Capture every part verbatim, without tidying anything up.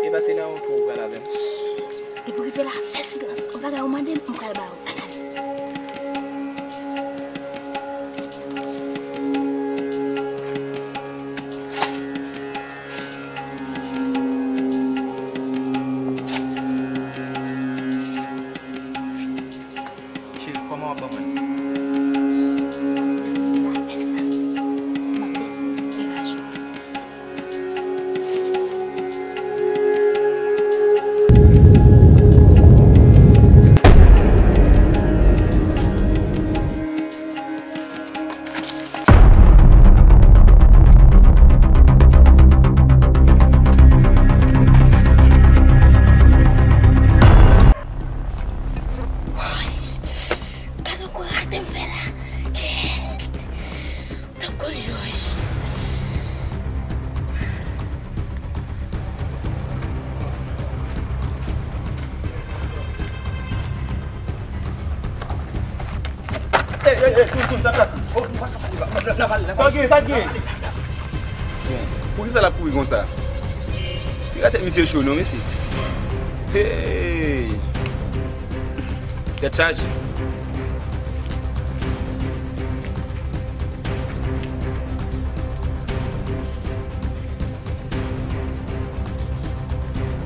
E pa se nan yon twou ou pral avè m. Depi w rive la, fè silans. Yon bagay ou mande m, m pral ba ou. Ann ale. Cheri, kòman w ap ban mwen? Fè silans. M ap bese, degaje w. Gade yon kou rate m fè la. Kèt! Tankou Jòj. Ey, ey, ey, toun, toun, nan plas. Oh, nou pa ka pale la. N ap, n ap pale, n ap pale. Sa gen, sa gen? Bon, poukisa l ap kouri konsa? Piga tèt misye cho non, mesye. Hey! Tèt chaje.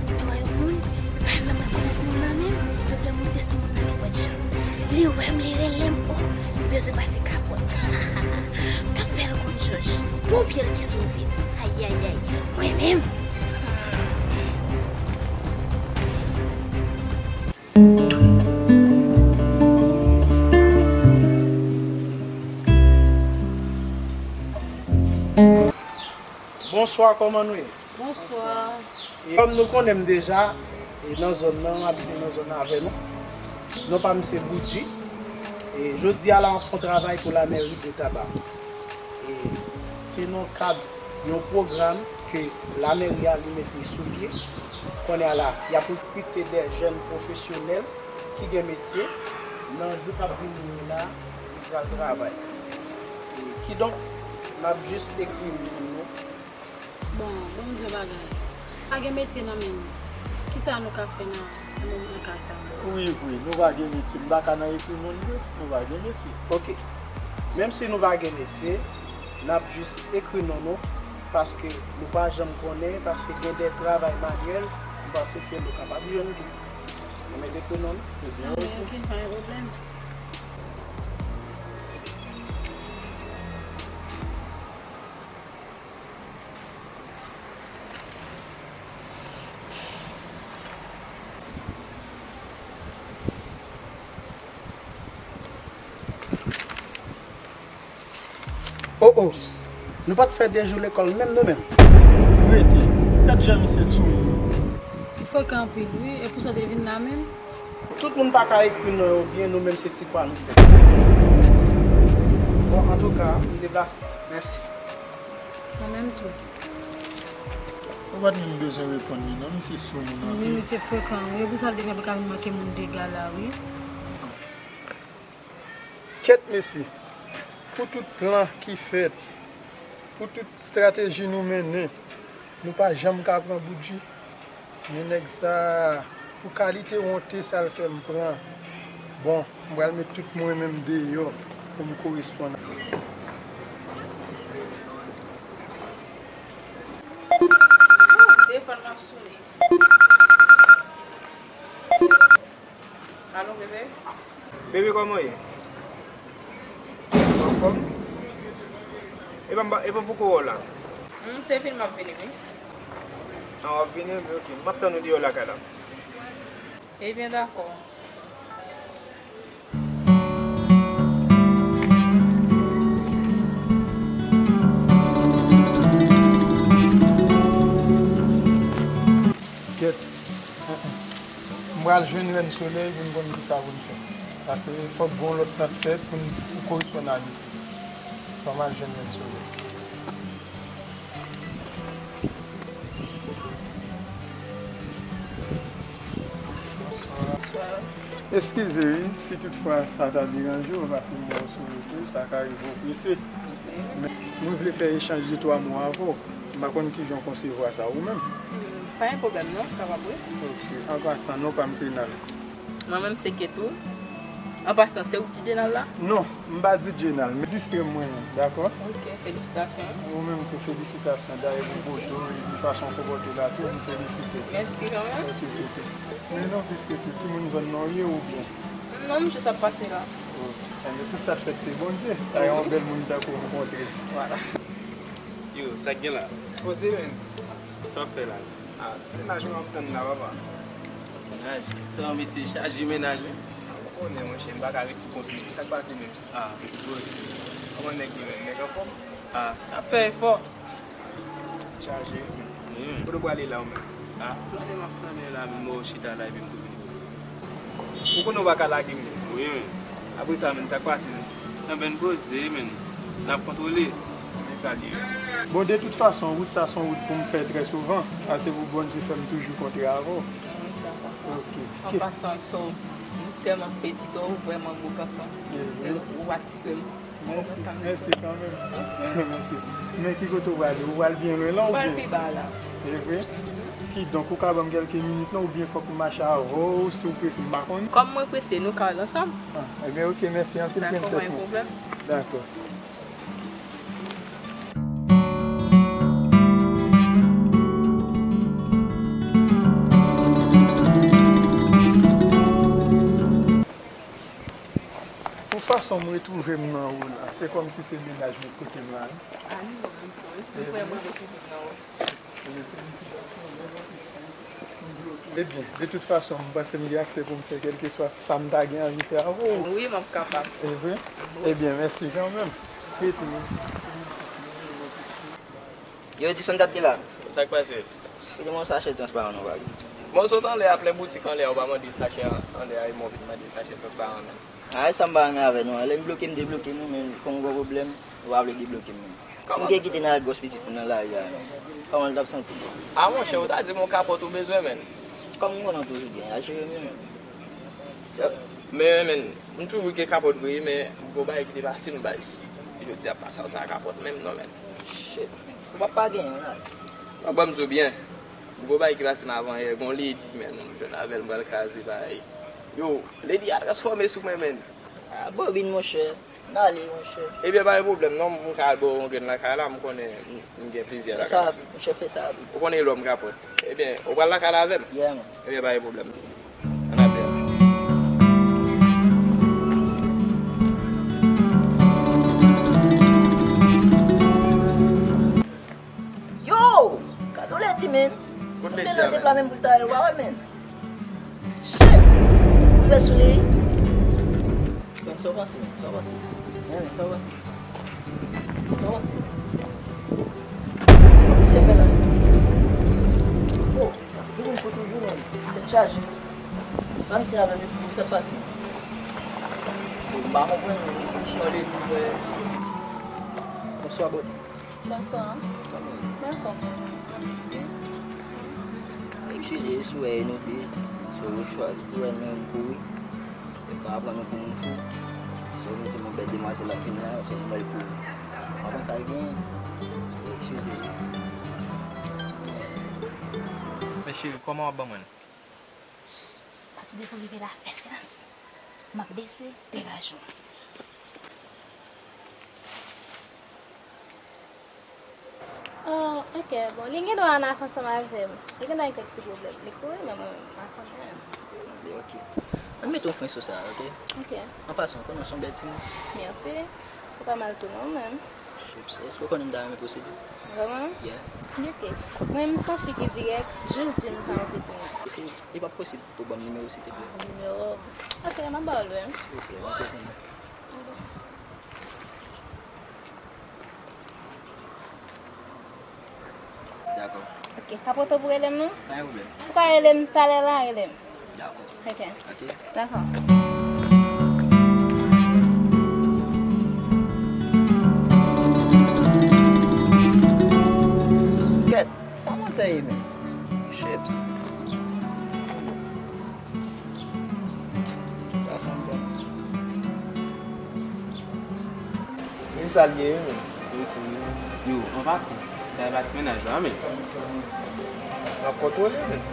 Yo wè yon moun, yo pa janm nan kòman pou moun nan menm, yo vle monte sou moun nan nenpòt jan. Li wè m, li rele m, oh, li bezwen pase kapòt. M t ap fè l konn Jòj, bon pye l ki sove. Ayayay, mwen menm. Bonswa, kòman nou ye? Bonswa. E kòm nou konnen m deja, e nan zòn nan, m abite nan zòn nan avè nou. Non pa m se Boudji. E jodi a la, m ap fè yon travay pou lamèri de Taba. E se nan kad yon pwogram ke lamèri a li mete sou pye. Kounye a la, y ap rekrite de jèn pwofesyonèl ki gen metye nan jou k ap vini yo la, ki pral travay. E kidonk, n ap jis ekri non nou. Bon, bon, m di yon bagay. Pa gen metye nan men nou. Kisa nou ka fè nan, nan, nan ka sa a? Wi, vre, nou pa gen metye. M pa ka nan ekri non vre, nou pa gen metye. Ok. Menm si nou pa gen metye, n ap jis ekri non nou, paske nou pa janm konnen, paske gen de travay manyèl, m panse ke nou kapab jwenn tou. Nou mete ekri non nou. Ebyen, ok, pa gen pwoblèm. Oh, oh. Nou pa t fè de jou lekòl menm nou menm. Rete. Gad jan misye souri. Ou frekan anpil, wi. E pou sa w te vin la menm? Tout moun pa ka ekri non yo byen, nou menm se ti kwa nou fè. Bon, antouka, m deplase. Mèsi. Mwen menm tou. Ou pa t menm bezwen reponn li non, misye sou moun anpil. Wi, misye frekan, wi. E pou sa l te fè pou l ka vin manke moun dega la, wi. Kèt mesye, pou tout plan ki fèt, pou tout estrateji nou mennen, nou pa janm ka pran Boudji. Men nèg sa, pou kalite wonte sa l fè m pran. Bon, m pral met tout mwen menm deyò pou m koresponn. Telefòn m ap sone. Alo, bebe? Bebe, kòman w ye? Ou anfòm? E pa, e pa poko w la? Hmm, se vin m ap vini, wi. Ah, w ap vini? Ok. M ap tann ou deyò lakay la. Ebyen, dakò. Kèt. M pral jwenn rèn solèy pou n konn kisa pou n fè. Paske fòk gen yon lòt plan k fèt pou n, pou koresponn a misye. Fò m al jwenn rèn solèy. Bonswa. Eskize wi, si toutfwa sa ta deranje w, paske m wè w sou wout ou, sa ka rive w prese. Men, mwen vle fè echanj de twa mo avè w. M pa konn kijan w konsevwa sa ou menm. Pa gen pwoblèm non, kapab wi. Ok, an pasan, non pa m se Nal. Mwen menm se Ketou. An pasan, se ou ki Djenal la? Non, m pa di Djenal, men distre mwen menm, dakò? Ok, felisitasyon. Ou menm tou, felisitasyon. Dayè, pou poto, epi fason w konpòte w la tou, m felisite w. Mèsi kanmenm. Ok, ok, ok. Men non, piske tout timoun zòn nan w ye, oubyen? Non, m jis ap pase la. Oh, enben, tout sa k fèt se Bondye. Sa yon bèl moun tankou w rankontre. Vwala. Yo, sa k gen la? Poze, menn. Sa w ap fè la? Ah, ti mennaj mwen ap tann la, papa. Ti mennaj? Sa yon mesye chaje mennaj, wi. Ah, ou konnen, monchè, m pa ka ret pou kont mwen. Sa k pase menm? Ah, gwo se. Kòman nèg ye menm? Nèg anfòm? Ah, n ap fè efò. Chaje. Wi, menn. Kote w prale la, ou menm? Ah, flane m ap flane la, menn, mwen chita la, epi m tou vin. Ou konnen w pa ka lage m, menn. Wi, menn. Apre sa, menn, sa k pase, menn? Nan benn poze, menn. N ap kontwole. Se sa l ye. Bon, de tout fason, wout sa se yon wout pou m fè trè souvan. Ase pou Bondye fè m toujou kontre avè w. Ok. An pasan, so, m tèlman felisite w, ou vrèman gwo gason. Ou atire m. Mèsi, mèsi kanmenm. Mèsi. Men ki kote w prale? Ou pral byen lwen la oubyen? M pral pi ba la. E vre? Kidonk, ou ka ban m kèlke minit non, oubyen fòk m mache avè w, si w prese, m pa konn. Kòm mwen prese, nou ka al ansanm. Ah, ebyen, ok, mèsi anpil, prensès mwen. Dakò, pa gen pwoblèm. Dakò. Pou fason m retwouve m nan ou la, se kòmsi se mennaj mwen k pote m la, wi. A, nou menm tou, wi. Nou vrèman retwouve m nan ou. Ebyen, de tout fason, m panse m gen aksè pou m fè kèlkeswa sa m ta gen anvi fè avè w. Wi, m ap kapab. E vre? Ebyen, mèsi kanmenm. Yo, Edison, dat ki la? Sa k pase? Kite m yon sachè transparan non, pa gen. Bon, sot anlè a, plen boutik anlè a, ou pa mande sachè anlè a, e mwen vin mande sachè transparan menm. A, e sa m pa renmen avè nou an. Lè n bloke m, debloke nou, men kòm m gen pwoblèm, ou pa vle debloke m menm. Si m te kite n al gòs pitit moun nan lari a, non. Kòman l t ap santi l? A, monchè, ou ta di m yon kapòt ou bezwen, menn. Kòm m konnen w toujou gen, a jere m yo, menn. Men, men, m toujou gen kapòt vre, men gwo bagay ki te pase m, baz. Jodi a pa sa w ta kapòt menm non, men. Shit. Ou p ap pa genyen, non. W ap ban m di w byen. Gwo bagay ki pase m avan yè, gon lady, men, m jwenn avè l, m pral kraze bagay. Yo, lady a transfòme sou mwen, men. Ah, bobin, monchè. N ale, monchè. Ebyen, pa gen pwoblèm, non, m ka al ba w yon grenn lakay la, m konnen m, m gen plizyè lakay. Fè sa, monchè, fè sa. Ou konnen lòm kapòt. Ebyen, ou pral lakay la avè m? Yeah, man. Ebyen, pa gen pwoblèm. Ann apèl. Yo! Gade yon lady, man. Kot lady a, man? Sanble nan de pla menm pou l ta ye, w pa wè, man. Shit! Ti pè sou li. Bon, sa w panse? Sa w panse? Hein, sa w panse? Sa w panse? Misye fè la, misye. Oh, li vin fou toujou, menm. Tèt chaje. Ban misye avè m, epi sa k pase. Bon, m pa konprann, men ti misye an ledi, frè. Bonswa, bote. Bonswa. Kòman w ye? Mwen anfòm. Eskize, si w wè e nou de, se ou chwazi pou wè nou menm kouri. E pa pran nou pou moun fou. Se ou mete yon bèl demwazèl ap vin la, se ou bay kou. Ou pa konn sa l genyen. Se ou eskize. Men cheri, kòman w ap ban mwen l? Patoude fò rive la, fè silans. M ap bese, degaje w. Oh, ok. Bon, li gen dwa ann avè ansanm avè m. Li gen dwa gen kèk ti pwoblèm. Li kouri, men mwen, m pa konnen. Li ok. Ann mete yon fren sou sa, ok? Ok. An pasan, ou konnen w se yon bèl timoun. Mèsi. Ou pa mal tou non, menm. Chips, èske ou konnen m ta renmen posede? Vrèman? Yeah. Ok. Mwen, m se yon fi ki dirèk, jis di m sa ou vle di m. Se, li p ap posib pou w ban m nimewo, silteplè? Nimewo? Ok, m ap ba w l, wi. Silteplè, mete pou mwen. Dakò. Ok, pa pran tan pou rele m non. Pa gen pwoblèm. Si w ka rele m talè la, rele m. Dakò. Ok. Ok. Dakò. Kèt, sa manzè ye menm? Chips. Gason bon. Wi, sa l ye, wi, men. Wi, se wi. Yo, an pasan, bagay pa ti mennaj la, men. M ap kontwole menm.